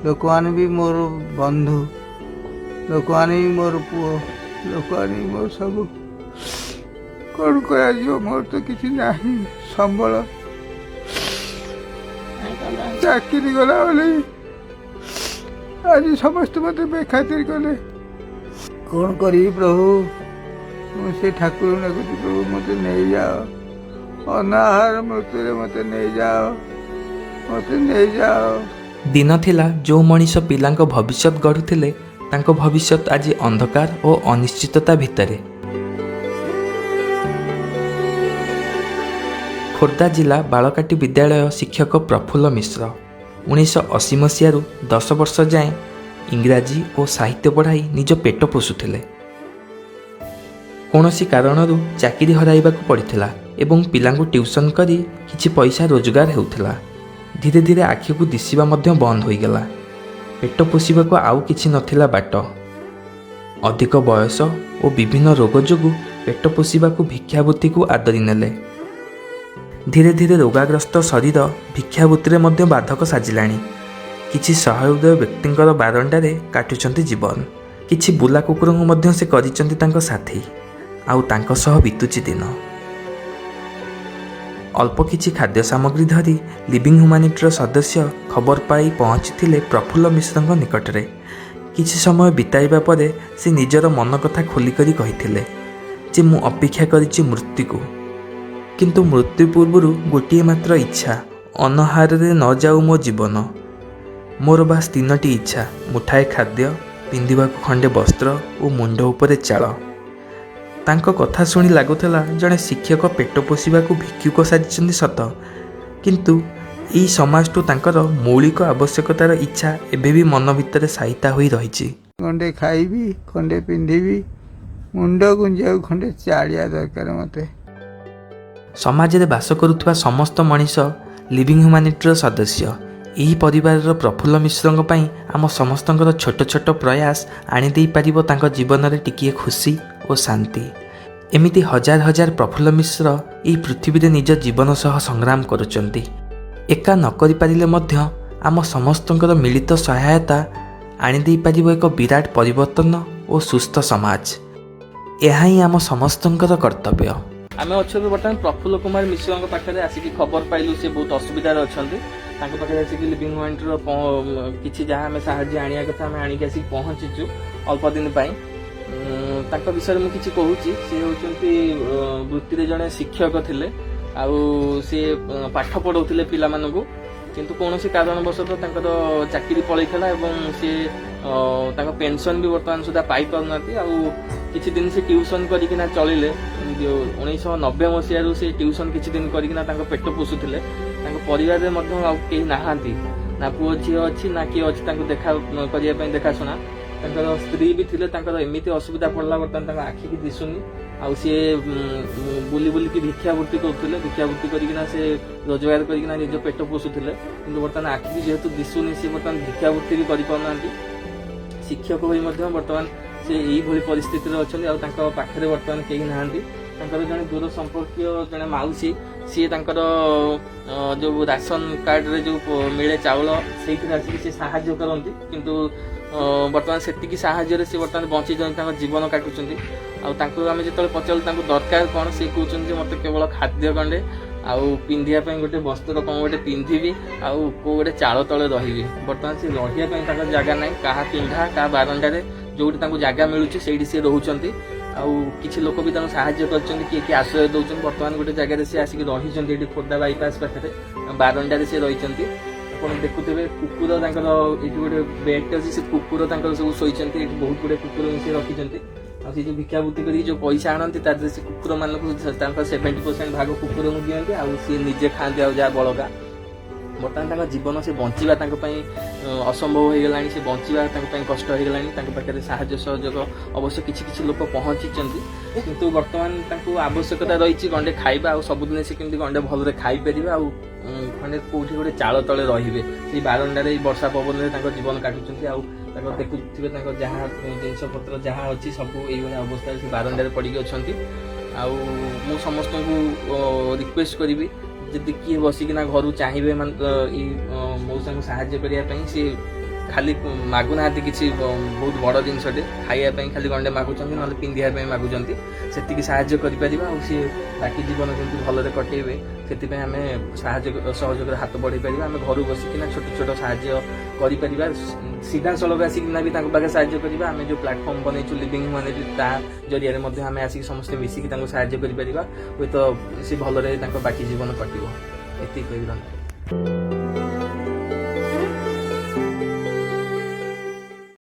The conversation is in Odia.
ଲୋକମାନେ ବି ମୋର ବନ୍ଧୁ, ଲୋକମାନେ ବି ମୋର ପୁଅ, ଲୋକମାନେ ବି ମୋର ସବୁ। କ'ଣ କରାଯିବ? ମୋର ତ କିଛି ନାହିଁ ସମ୍ବଳ। ଚାକିରି ଗଲା ବୋଲି ଆଜି ସମସ୍ତେ ମୋତେ ବେଖାତିର କଲେ। କ'ଣ କରିବି ପ୍ରଭୁ? ମୁଁ ସେ ଠାକୁରଙ୍କୁ ଡାକୁଛି, ପ୍ରଭୁ, ମୋତେ ନେଇଯାଅ, ଅନାହାର ମୃତ୍ୟୁରେ ମୋତେ ନେଇଯାଅ, ମୋତେ ନେଇଯାଅ। ଦିନ ଥିଲା, ଯେଉଁ ମଣିଷ ପିଲାଙ୍କ ଭବିଷ୍ୟତ ଗଢ଼ୁଥିଲେ, ତାଙ୍କ ଭବିଷ୍ୟତ ଆଜି ଅନ୍ଧକାର ଓ ଅନିଶ୍ଚିତତା ଭିତରେ। ଖୋର୍ଦ୍ଧା ଜିଲ୍ଲା ବାଳକାଟି ବିଦ୍ୟାଳୟ ଶିକ୍ଷକ ପ୍ରଫୁଲ୍ଲ ମିଶ୍ର 1980 ମସିହାରୁ 10 ବର୍ଷ ଯାଏଁ ଇଂରାଜୀ ଓ ସାହିତ୍ୟ ପଢ଼ାଇ ନିଜ ପେଟ ପୋଷୁଥିଲେ। କୌଣସି କାରଣରୁ ଚାକିରି ହରାଇବାକୁ ପଡ଼ିଥିଲା ଏବଂ ପିଲାଙ୍କୁ ଟ୍ୟୁସନ୍ କରି କିଛି ପଇସା ରୋଜଗାର ହେଉଥିଲା। ଧୀରେ ଧୀରେ ଆଖିକୁ ଦିଶିବା ମଧ୍ୟ ବନ୍ଦ ହୋଇଗଲା। ପେଟ ପୋଷିବାକୁ ଆଉ କିଛି ନଥିଲା ବାଟ। ଅଧିକ ବୟସ ଓ ବିଭିନ୍ନ ରୋଗ ଯୋଗୁଁ ପେଟ ପୋଷିବାକୁ ଭିକ୍ଷାବୃତ୍ତିକୁ ଆଦରି ନେଲେ। ଧୀରେ ଧୀରେ ରୋଗାଗ୍ରସ୍ତ ଶରୀର ଭିକ୍ଷାବୃତ୍ତିରେ ମଧ୍ୟ ବାଧକ ସାଜିଲାଣି। କିଛି ସହୃଦୟ ବ୍ୟକ୍ତିଙ୍କର ବାରଣ୍ଡାରେ କାଟୁଛନ୍ତି ଜୀବନ। କିଛି ବୁଲା କୁକୁରଙ୍କୁ ମଧ୍ୟ ସେ କରିଛନ୍ତି ତାଙ୍କ ସାଥୀ, ଆଉ ତାଙ୍କ ସହ ବିତୁଛି ଦିନ। ଅଳ୍ପ କିଛି ଖାଦ୍ୟ ସାମଗ୍ରୀ ଧରି ଲିଭିଂ ହ୍ୟୁମାନିଟିର ସଦସ୍ୟ ଖବର ପାଇ ପହଞ୍ଚିଥିଲେ ପ୍ରଫୁଲ୍ଲ ମିଶ୍ରଙ୍କ ନିକଟରେ। କିଛି ସମୟ ବିତାଇବା ପରେ ସେ ନିଜର ମନ କଥା ଖୋଲିକରି କହିଥିଲେ ଯେ ମୁଁ ଅପେକ୍ଷା କରିଛି ମୃତ୍ୟୁକୁ, କିନ୍ତୁ ମୃତ୍ୟୁ ପୂର୍ବରୁ ଗୋଟିଏ ମାତ୍ର ଇଚ୍ଛା, ଅନାହାରରେ ନ ଯାଉ ମୋ ଜୀବନ। ମୋର ବାସ୍ ତିନୋଟି ଇଚ୍ଛା, ମୁଠାଏ ଖାଦ୍ୟ, ପିନ୍ଧିବାକୁ ଖଣ୍ଡେ ବସ୍ତ୍ର ଓ ମୁଣ୍ଡ ଉପରେ ଚାଳ। ତାଙ୍କ କଥା ଶୁଣି ଲାଗୁଥିଲା ଜଣେ ଶିକ୍ଷକ ପେଟ ପୋଷିବାକୁ ଭିକ୍ଷୁକ ସାଜିଛନ୍ତି ସତ, କିନ୍ତୁ ଏଇ ସମାଜଠୁ ତାଙ୍କର ମୌଳିକ ଆବଶ୍ୟକତାର ଇଚ୍ଛା ଏବେ ବି ମନ ଭିତରେ ସାଇତା ହୋଇ ରହିଛି। ଖଣ୍ଡେ ଖାଇବି, ଖଣ୍ଡେ ପିନ୍ଧିବି, ମୁଣ୍ଡ ଗୁଞ୍ଜିବାକୁ ଖଣ୍ଡେ ଚାଳିଆ ଦରକାର ମୋତେ। ସମାଜରେ ବାସ କରୁଥିବା ସମସ୍ତ ମଣିଷ ଲିଭିଂ ହ୍ୟୁମାନିଟିର ସଦସ୍ୟ। ଏହି ପରିବାରର ପ୍ରଫୁଲ୍ଲ ମିଶ୍ରଙ୍କ ପାଇଁ ଆମ ସମସ୍ତଙ୍କର ଛୋଟ ଛୋଟ ପ୍ରୟାସ ଆଣିଦେଇପାରିବ ତାଙ୍କ ଜୀବନରେ ଟିକିଏ ଖୁସି ଓ ଶାନ୍ତି। ଏମିତି ହଜାର ହଜାର ପ୍ରଫୁଲ୍ଲ ମିଶ୍ର ଏହି ପୃଥିବୀରେ ନିଜ ଜୀବନ ସହ ସଂଗ୍ରାମ କରୁଛନ୍ତି। ଏକା ନ କରିପାରିଲେ ମଧ୍ୟ ଆମ ସମସ୍ତଙ୍କର ମିଳିତ ସହାୟତା ଆଣିଦେଇପାରିବ ଏକ ବିରାଟ ପରିବର୍ତ୍ତନ ଓ ସୁସ୍ଥ ସମାଜ। ଏହା ହିଁ ଆମ ସମସ୍ତଙ୍କର କର୍ତ୍ତବ୍ୟ। ଆମେ ଅଛୁ ଏବେ ବର୍ତ୍ତମାନ ପ୍ରଫୁଲ୍ଲ କୁମାର ମିଶ୍ରଙ୍କ ପାଖରେ। ଆସିକି ଖବର ପାଇଲୁ ସେ ବହୁତ ଅସୁବିଧାରେ ଅଛନ୍ତି। ତାଙ୍କ ପାଖରେ ଆସିକି ଲିଭିଂ ହ୍ୟୁମାନିଟିର କିଛି ଯାହା ଆମେ ସାହାଯ୍ୟ ଆଣିବା କଥା ଆମେ ଆଣିକି ଆସିକି ପହଞ୍ଚିଛୁ ଅଳ୍ପ ଦିନ ପାଇଁ। ତାଙ୍କ ବିଷୟରେ ମୁଁ କିଛି କହୁଛି। ସେ ହେଉଛନ୍ତି ବୃତ୍ତିରେ ଜଣେ ଶିକ୍ଷକ ଥିଲେ ଆଉ ସିଏ ପାଠ ପଢ଼ଉଥିଲେ ପିଲାମାନଙ୍କୁ। କିନ୍ତୁ କୌଣସି କାରଣବଶତଃ ତାଙ୍କର ଚାକିରି ପଳେଇଥିଲା ଏବଂ ସିଏ ତାଙ୍କ ପେନସନ୍ ବି ବର୍ତ୍ତମାନ ସୁଦ୍ଧା ପାଇପାରୁନାହାନ୍ତି। ଆଉ କିଛି ଦିନ ସେ ଟ୍ୟୁସନ୍ କରିକିନା ଚଳିଲେ। ଯୋଉ 1990 ମସିହାରୁ ସେ ଟ୍ୟୁସନ୍ କିଛି ଦିନ କରିକିନା ତାଙ୍କ ପେଟ ପୋଷୁଥିଲେ। ତାଙ୍କ ପରିବାରରେ ମଧ୍ୟ ଆଉ କେହି ନାହାନ୍ତି, ନା ପୁଅ ଝିଅ ଅଛି ନା କିଏ ଅଛି ତାଙ୍କୁ ଦେଖା କରିବା ପାଇଁ ଦେଖାଶୁଣା। ତାଙ୍କର ସ୍ତ୍ରୀ ବି ଥିଲେ, ତାଙ୍କର ଏମିତି ଅସୁବିଧା ପଡ଼ିଲା ବର୍ତ୍ତମାନ ତାଙ୍କ ଆଖିକି ଦିଶୁନି। ଆଉ ସିଏ ବୁଲି ବୁଲିକି ଭିକ୍ଷାବୃତ୍ତି କରୁଥିଲେ। ଭିକ୍ଷାବୃତ୍ତି କରିକିନା ସେ ରୋଜଗାର କରିକିନା ନିଜ ପେଟ ପୋଷୁଥିଲେ। କିନ୍ତୁ ବର୍ତ୍ତମାନ ଆଖିକି ଯେହେତୁ ଦିଶୁନି, ସେ ବର୍ତ୍ତମାନ ଭିକ୍ଷାବୃତ୍ତି ବି କରିପାରୁନାହାନ୍ତି। ଶିକ୍ଷକ ହୋଇ ମଧ୍ୟ ବର୍ତ୍ତମାନ ସେ ଏଇଭଳି ପରିସ୍ଥିତିରେ ଅଛନ୍ତି। ଆଉ ତାଙ୍କ ପାଖରେ ବର୍ତ୍ତମାନ କେହି ନାହାନ୍ତି। ତାଙ୍କର ଜଣେ ଦୂର ସମ୍ପର୍କୀୟ ଜଣେ ମାଉସୀ, ସିଏ ତାଙ୍କର ଯୋଉ ରାସନ କାର୍ଡରେ ଯୋଉ ମିଳେ ଚାଉଳ, ସେଇଥିରେ ଆସିକି ସେ ସାହାଯ୍ୟ କରନ୍ତି। କିନ୍ତୁ ବର୍ତ୍ତମାନ ସେତିକି ସାହାଯ୍ୟରେ ସେ ବର୍ତ୍ତମାନ ବଞ୍ଚିଛନ୍ତି, ତାଙ୍କ ଜୀବନ କାଟୁଛନ୍ତି। ଆଉ ତାଙ୍କୁ ଆମେ ଯେତେବେଳେ ପଚାରିଲୁ ତାଙ୍କୁ ଦରକାର କ'ଣ, ସେ କହୁଛନ୍ତି ଯେ ମୋତେ କେବଳ ଖାଦ୍ୟ ଗଣ୍ଡେ ଆଉ ପିନ୍ଧିବା ପାଇଁ ଗୋଟେ ବସ୍ତ୍ର କ'ଣ ଗୋଟେ ପିନ୍ଧିବି ଆଉ କୋଉ ଗୋଟେ ଚାଳ ତଳେ ରହିବି। ବର୍ତ୍ତମାନ ସେ ରହିବା ପାଇଁ ତାଙ୍କର ଜାଗା ନାହିଁ। କାହା ପିଣ୍ଢା, କାହା ବାରଣ୍ଡାରେ ଯୋଉଠି ତାଙ୍କୁ ଜାଗା ମିଳୁଛି ସେଇଠି ସେ ରହୁଛନ୍ତି। ଆଉ କିଛି ଲୋକ ବି ତାଙ୍କୁ ସାହାଯ୍ୟ କରିଛନ୍ତି, କିଏ କିଏ ଆଶ୍ରୟ ଦେଉଛନ୍ତି। ବର୍ତ୍ତମାନ ଗୋଟେ ଜାଗାରେ ସେ ଆସିକି ରହିଛନ୍ତି, ଏଠି ଖୋର୍ଦ୍ଧା ବାଇପାସ୍ ପାଖରେ ବାରଣ୍ଡାରେ ସେ ରହିଛନ୍ତି। ଆପଣ ଦେଖୁଥିବେ କୁକୁର ତାଙ୍କର, ଏଇଠି ଗୋଟେ ବେଡ୍ ଅଛି, ସେ କୁକୁର ତାଙ୍କର ସବୁ ଶୋଇଛନ୍ତି। ଏଠି ବହୁତ ଗୁଡେ କୁକୁର ସେ ରଖିଛନ୍ତି। ଆଉ ସେ ଯୋଉ ଭିକ୍ଷାବୃତ୍ତି କରିକି ଯୋଉ ପଇସା ଆଣନ୍ତି, ତା ଦେହରେ ସେ କୁକୁରମାନଙ୍କୁ ତାଙ୍କ 70% ଭାଗ କୁକୁରଙ୍କୁ ଦିଅନ୍ତି ଆଉ ସିଏ ନିଜେ ଖାଆନ୍ତି ଆଉ ଯାହା ବଳକା। ବର୍ତ୍ତମାନ ତାଙ୍କ ଜୀବନ, ସେ ବଞ୍ଚିବା ତାଙ୍କ ପାଇଁ ଅସମ୍ଭବ ହେଇଗଲାଣି। ସେ ବଞ୍ଚିବା ତାଙ୍କ ପାଇଁ କଷ୍ଟ ହେଇଗଲାଣି। ତାଙ୍କ ପାଖରେ ସାହାଯ୍ୟ ସହଯୋଗ ଅବଶ୍ୟ କିଛି କିଛି ଲୋକ ପହଞ୍ଚିଛନ୍ତି, କିନ୍ତୁ ବର୍ତ୍ତମାନ ତାଙ୍କୁ ଆବଶ୍ୟକତା ରହିଛି ଗଣ୍ଡେ ଖାଇବା ଆଉ ସବୁଦିନ ସେ କେମିତି ଗଣ୍ଡେ ଭଲରେ ଖାଇପାରିବେ ଆଉ ଖଣ୍ଡେ କୋଉଠି ଗୋଟେ ଚାଳ ତଳେ ରହିବେ। ସେଇ ବାରଣ୍ଡାରେ ଏଇ ବର୍ଷା ପବନରେ ତାଙ୍କ ଜୀବନ କାଟୁଛନ୍ତି। ଆଉ ତାଙ୍କ ଦେଖୁଥିବେ ତାଙ୍କ ଯାହା ଜିନିଷ ପତ୍ର ଯାହା ଅଛି ସବୁ ଏଇଭଳିଆ ଅବସ୍ଥାରେ ସେ ବାରଣ୍ଡାରେ ପଡ଼ିକି ଅଛନ୍ତି। ଆଉ ମୁଁ ସମସ୍ତଙ୍କୁ ରିକ୍ୱେଷ୍ଟ କରିବି, ଯଦି କିଏ ବସିକିନା ଘରୁ ଚାହିଁବେ ମାନେ ଏଇ ମଉସାଙ୍କୁ ସାହାଯ୍ୟ କରିବା ପାଇଁ, ସିଏ ଖାଲି ମାଗୁନାହାନ୍ତି କିଛି ବହୁତ ବଡ଼ ଜିନିଷଟେ। ଖାଇବା ପାଇଁ ଖାଲି ଗଣ୍ଡେ ମାଗୁଛନ୍ତି, ନହେଲେ ପିନ୍ଧିବା ପାଇଁ ମାଗୁଛନ୍ତି। ସେତିକି ସାହାଯ୍ୟ କରିପାରିବା ଆଉ ସିଏ ବାକି ଜୀବନ ଯେମିତି ଭଲରେ କଟେଇବେ, ସେଥିପାଇଁ ଆମେ ସାହାଯ୍ୟ ସହଯୋଗର ହାତ ବଢ଼େଇ ପାରିବା। ଆମେ ଘରୁ ବସିକିନା ଛୋଟ ଛୋଟ ସାହାଯ୍ୟ କରିପାରିବା। ସିଧାସଳଖ ଆସିକିନା ବି ତାଙ୍କ ପାଖରେ ସାହାଯ୍ୟ କରିବା। ଆମେ ଯେଉଁ ପ୍ଲାଟଫର୍ମ ବନେଇଛୁ ଲିଭିଂ ହ୍ୟୁମାନିଟି, ତା ଜରିଆରେ ମଧ୍ୟ ଆମେ ଆସିକି ସମସ୍ତେ ମିଶିକି ତାଙ୍କୁ ସାହାଯ୍ୟ କରିପାରିବା। ହୁଏତ ସେ ଭଲରେ ତାଙ୍କ ବାକି ଜୀବନ କଟିବ। ଏତିକି କହିବି, ଧନ୍ୟବାଦ।